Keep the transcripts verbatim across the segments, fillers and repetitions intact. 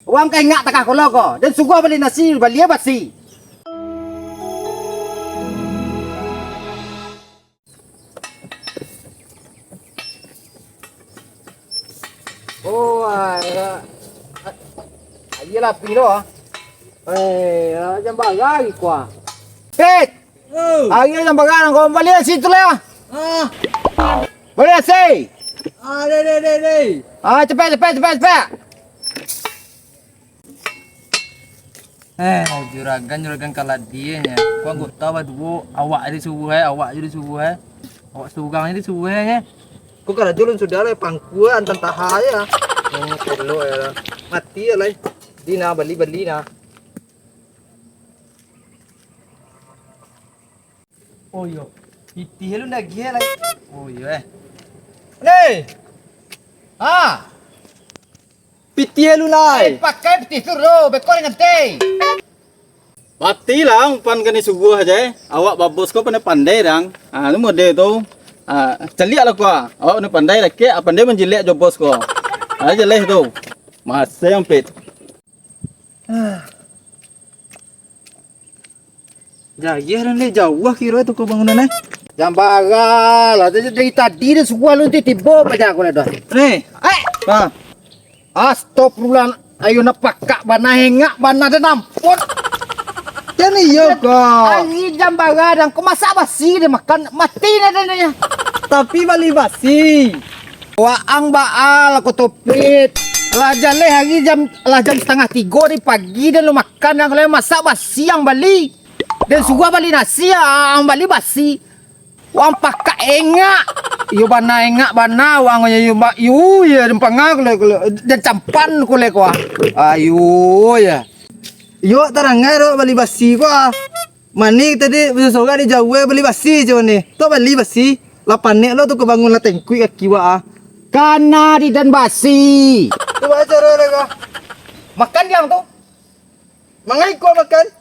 Wang ka ingek takah ko lo ko, den suguah bali nasi, bali basi. Oh, alah. Aia lah api tu, ah. Eh, jam bara ko, ah. Pit! Oh. Aia jam bara nan ko bali situ lah, ah. Ah. Bali nasi. Ah, deh, deh, deh, deh. Ah, cepek, cepek, cepek, cepek. Eh, juragan, juragan kaladie nyo. Ko anggota baduo, awak disuruah, eh, awak je disuruah, eh. Awak surang je disuruah, eh. Ko karajo lun sudah lah, pangkua antan taha je. Oh, telok je lah. Mati je lah. Di nah, bali, bali nah. Oh iyo, pitih lu lagi eh, lai. Oh iyo eh. Hei! Ha! Pitih lu lai. Eh, pakai pitih tu lo, beko dengan teh. Mati lah, umpan kani suguah aja eh. Awak babos ko pandai-pandai dang. Ah, tu mode tu. Ah, caliak lah ko ah. Awak pandai-pandai lah kek, ah, pandai manjilek jo bos ko. Ah, jeleh tu. Masa yang pet. Jayeh nan deh, jauah kiro tu ko bangunan eh. Jambara lah, dari, dari tadi dah suah lu tibo paja aku lah dah. Eh, eh. Ha. Astagfirullah, ayo nak pakak bana, hengak bana dah nampot. Jan iyo ko. Ari jambara dan ko masak basi dia makan, mati dah dia. Tapi bali basi. Waang baa lah ko topit. Lah jaleh hari jam, lah jam satangah tigo di pagi dan lu makan dan kalau masak basi ang bali. Dan suruah bali nasi, ang bali basi. Waang pakak engak. Iyo bana engak bana waang yo yo ba-, yo yo dan pangan kule kule dan campan kule kuah. Ayo ya. Yo tarangai ro bali basi kuah. Mani tadi basorak di jauah bali basi jo ni. Tu bali basi. Lah panek lo tu ka bangun lah tengkuik kaki wak ah. Kana di dan basi. Tu baca ro ro. Makan diang tu. Mangai ko makan.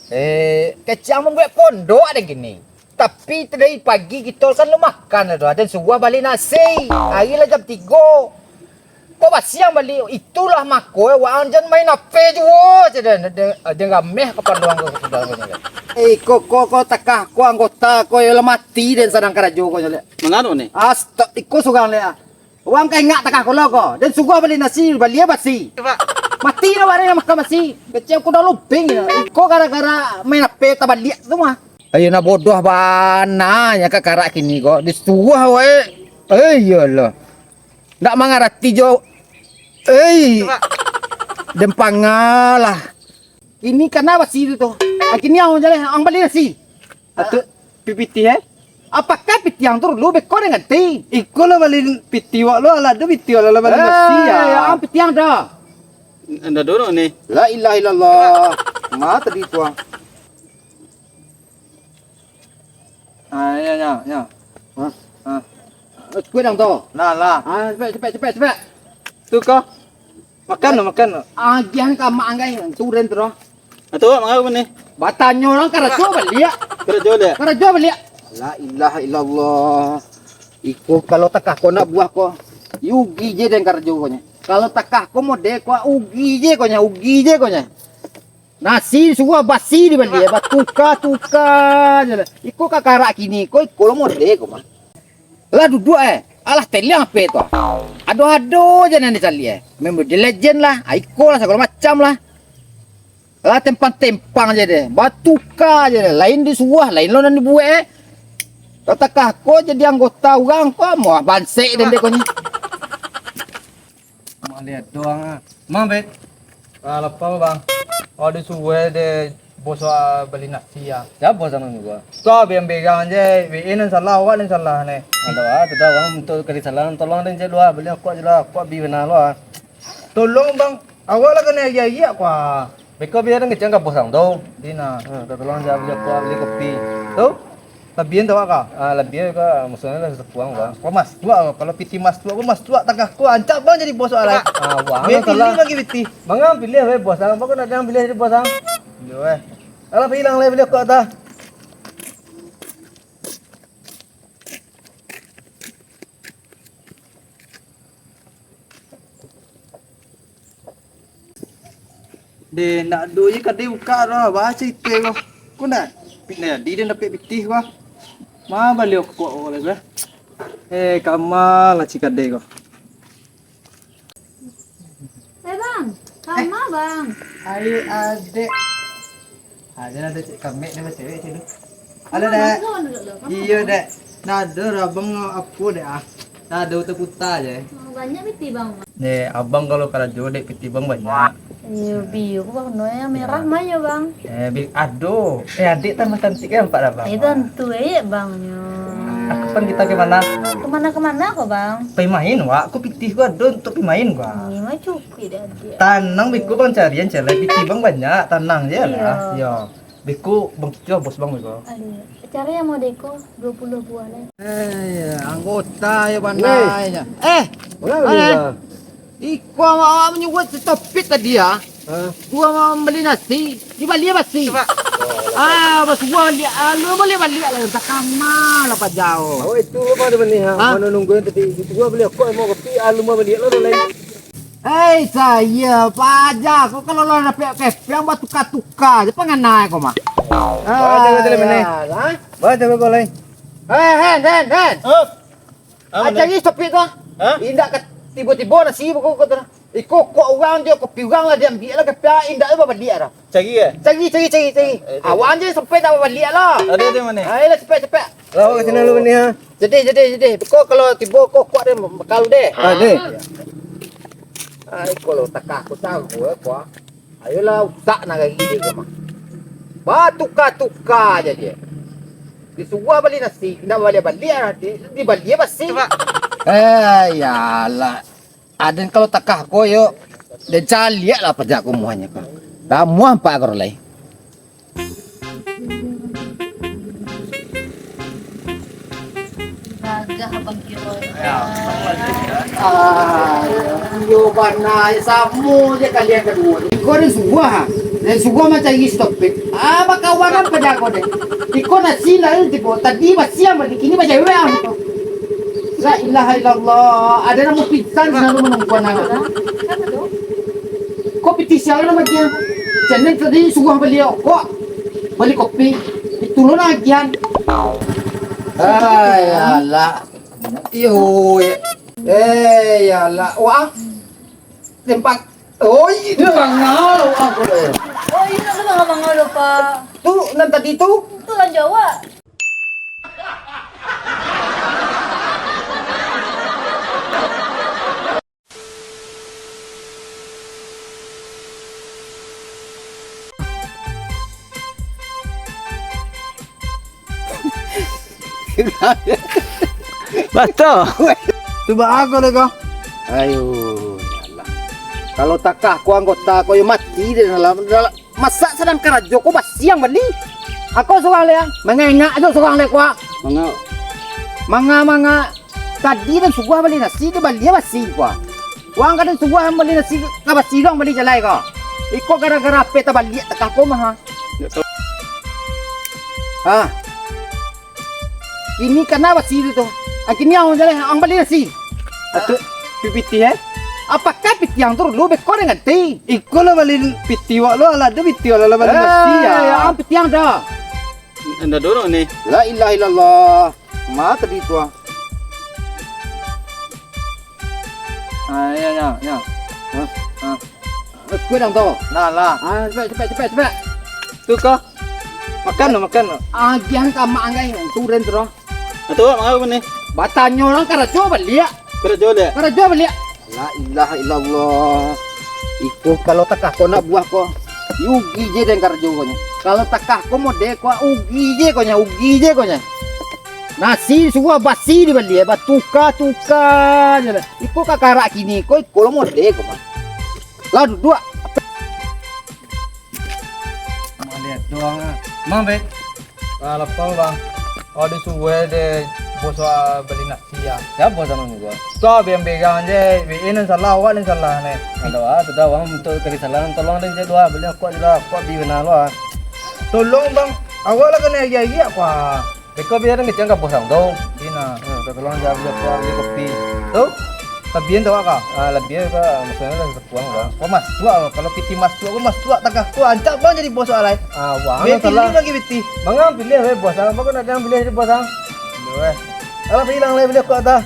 Eh, kecek mambuek pondok ada gini. Tapi tadi pagi kito kan lu makan ado dan suah bali nasi. Hari lah jam tigo. Ko basiang bali, itulah mako waang jan main H P juo je den, den, den rameh ka panduang ko sudah ko nyo. Eh, ko, ko, ko takah ko anggota ko yo lah mati den sadang karajo ko nyo. Mangano ni? Asta, iko surang le ah. Waang ka ingak takah ko lo ko, den suguah bali nasi, bali basi. Mati lah waang nan makan basi. Kecek ko dah luping. Iko gara-gara main H P tabaliak tu mah. Ayo nak bodoh bana nya kakarak kini ko, disuruah wae. Eh, iyolah. Ndak mangarati jo. Ei. Den pangalah. Ini kana basi tu tu. Ah, kini ang jaleh, ang bali nasi. Atu pipiti eh? Apakah piti ang tu dulu beko dengan ti? Iko lah bali piti wak lo, lah ado piti wak lo lah bali nasi ya. Eh, ang piti ang dah. Anda dulu ni. La ilaha illallah. Ma tadi tu ah. Ah, ya, ya, ya. Hah? Ah. Eh, kue dang tu. Lah, lah. Ah, cepek, cepek, cepek, cepek. Tu ko. Makan lo, makan lo. Agiah ka mak anggai, turen tu doh. Ah, tu, mangga ni. Batanyo urang karajo baliak. Karajo baliak. Karajo baliak. La ilaha illallah. Iko kalau takah ko nak buah ko. Ugi je den karajo ko nya. Kalau takah ko mode ko ugi je ko nya, ugi je ko nya. Nasi suah basi dibali, eh, batuka-tuka je lah. Iko kakarak kini, ko iko lo mode ko mah. Lah duduak, eh. Alah teliang H P tu. Ado-ado je nan dicaliak, eh. Main Mobile Legend lah, ah, iko lah sagalo macam lah. Lah tempang-tempang je deh, batuka je deh. Lain disuah, lain lo nan dibuek, eh. Katakah ko jadi anggota urang ko, amuah bansek den dek ko nyo. Mak lihat doang ah. Mang, Bet. Ah, lapa, Bang? Oh, disuruh deh bos, ah, bali nasi ya. Sia bos nan nyuruah? Kau biang-biang je, W A nan salah, awak nan salah ni. Ado ah, tu dah urang untuak kali salah, tolong den je lu ah, bali akuak je lah, akuak bi bana lu ah. Tolong, Bang, awak lah kanai agiah-agiah kuah. Beko biar den kecek ka bos ang tu. Di nah, ha, tolong je bali akuak, bali kopi. Tu? Labian tu, Kak? Ah, labian ka, maksudnyo lah sapuang, Kak. Kau masuak, kalau piti masuak, kau masuak takah kau, ancak bang jadi bos, alai. Ah, bang, main salah. Pilih bagi piti. Mangang pilih, weh, bos, ang. Bang, kau nak pilih jadi bos, ang? Yo, eh. Alah, hilang lah, pilih kau atas. Deh, ndak ado je kadai bukak doh, baa carito ko. Ko ndak, pi-, ndak jadi den dapek pitih ko. Ma bali rokok ko lai, bah. Eh, kama lah si kadai ko. Eh, Bang. Kama, Bang. Ayo, adek. Ada, ada cek kamek ni, cewek cek tu. Halo, Dek. Iyo, Dek. Nah, ado abang apo, Dek, ah? Nah, ado uta-uta je. Oh, banyak pitih, Bang. Dek, abang kalau karajo, Dek, pitih bang banyak. Iyo, biru, Bang. No, yang merah mah yo, Bang. Eh, bi-, ado. Eh, adek tambah cantik kan, Pak, Abang? Eh, tantu, eh, Bang, nyo. Aku kan kita ke mana? Kemana-kemana kok, Bang? Pai main, Wak. Aku pitih gua ado untuk pai main, gua. Ini mah cukup, Dek, adek. Tanang, beko, Bang, carian cewek. Pitih bang banyak, tanang je lah. Iyo. Iyo. Beko, Bang Kicuah, bos Bang, beko. Aduh, cari yang modeko dua puluh buah lah. Eh, anggota yo pandai nyo. Eh, mangapa, eh, Bang? Iko awak, awak manyuruah si Topik tadi, ah. Hah? Suruah mambali nasi, dibali basi. Coba. Ah, basuruah baliak, ah, lu baliak-baliak lah, antah kama lah pajau. Oh, itu apa ada benih, ha? Hah? Mana nunggu yang tadi, itu gua bali rokok, mau kopi, ah, lu mau baliak lo, lain. Hei, saya, paja, kok kalau lo dapek kepiang, batuka-tuka je panganai ko mah. Baca, baca, mana? Ha? Baca, baca, lain. Hei, Hen, Hen, Hen. Hah? Ah, cari Topik tu, ah. Hah? Indak ka tibo-tibo nasi bako ko tu, nah. Iko kok urang jo kopi urang lah diambiak lah, kopi ah, indak lah babaliak dah. Cari, eh? Cari, cari, cari, cari. Eh, tu. Awak je sampai tak babaliak lah. Ada, ada mana? Ayolah, cepat, cepat. Lah, awak ka sinan lu ni, ha? Jadi, jadi, jadi. Kok kalau tibo kok kuat dia bakal deh. Ah, deh. Ai, kalau takah aku tahu, eh, kuah. Ayolah, utak nak gari dia ke mah. Batuka-tuka je dia. Disuruah bali nasi, indak baliak-baliak lah, di, dibali basi. Coba. Eh, yalah. Aden kalau takah ko, yo. Den caliak lah pajak ko muahnyo ko. Ramuah ampak karo lai. Gagah Abang Kiro. Ah, iyo bana, samo je kalian kaduo ni. Iko den suruah, ha? Den suruah mancari si Topik. Ah, bakawan apo jago deh? Iko nasi lah tibo. Tadi basiang bali, kini bacewek ah. La ilaha illallah. Ada namo pisan selalu manungkuan anak. Ko pitih sia lo magian? Jan den tadi suruah bali rokok, bali kopi. Itu lo nan agian. Ai, alah. Iyo, eh. Eh, yalah. Wah. Tempat. Oi, itu bangau, wah. Oh, iyo, tu bangau-bangau lo, Pak. Tu, nan tadi tu? Tu lanjut awak. Bato. Tu baa ko deh ko? Ayo, yalah. Kalau takah ko anggota ko yo mati deh dalam, dalam Masak sadang karajo ko basiang bali. Ako surang le, ah. Mangengak jo surang le ko, ah. Manga. Manga, manga. Tadi den suruah bali nasi, den bali basi ko, ah. Wang ka den suruah bali nasi, ka basi dong bali jalai ko. Iko gara-gara ape tabaliak takah ko mah, ha. Ndak tahu. Ha. Kini kana basi tu. Ah, kini ang jalai, ang bali nasi. Atu, pi pitih, eh? Apakah pitih ang tu dulu beko dengan ti? Iko lah bali pitih wak lo, alah ado pitih wak lo lah bali nasi, ya. Eh, ang pitih ang dah. Anda dorong ni. La ilaha illallah. Ma tadi tu, ah. Ah, ya, ya, ya. Hah? Ah. Kuat ang tu. Nah, lah. Ah, cepat, cepat, cepat, cepat. Tu ko. Makan lo, makan lo. Agian ka mak anggai, turun tu. Atu, manga ni? Batanyo urang karajo baliak. Karajo baliak? Karajo baliak. La ilaha illallah. Iko kalau takah ko nak buah ko. Ugi je den karajo ko nyo. Kalau takah ko mode ko ugi je ko nyo, ugi je ko nyo. Nasi suruah basi dibali, eh, batuka-tuka je lah. Iko kakarak kini ko, iko lo mode ko, Bang. Lah duduak. Malihat doang ah. Mang, Bet. Ah, lapang, Bang. Oh, disuruah deh bos, ah, bali nasi ya. Siapa sama juga? Tuh, biang-biang je. Bi ini salah, awak ni salah ni. Ada ah, sudah, Bang, untuk kali salah, tolong deh je dua bali aku aja lah, aku bi benar lo ah. Tolong, Bang. Awak lah kena iya-iya kuah. Beko biar ngecek ka bos ang tu. Ina, hmm, tolong jawab, jawab, jawab, beli kopi. Tu? Labiah tu, Kak? Ah, labiah ko, maksudnyo lah sapuang ko. Ko masuak ko, kalau pitih masuak, ko masuak takah. Ko rancak bang jadi bos wak lai. Ah, wak, beh, pilih lagi pitih. Manga pilih weh bos, ah, bang ko nak pilih jadi bos, ah. Alah, pilih lah, pilih ko dah.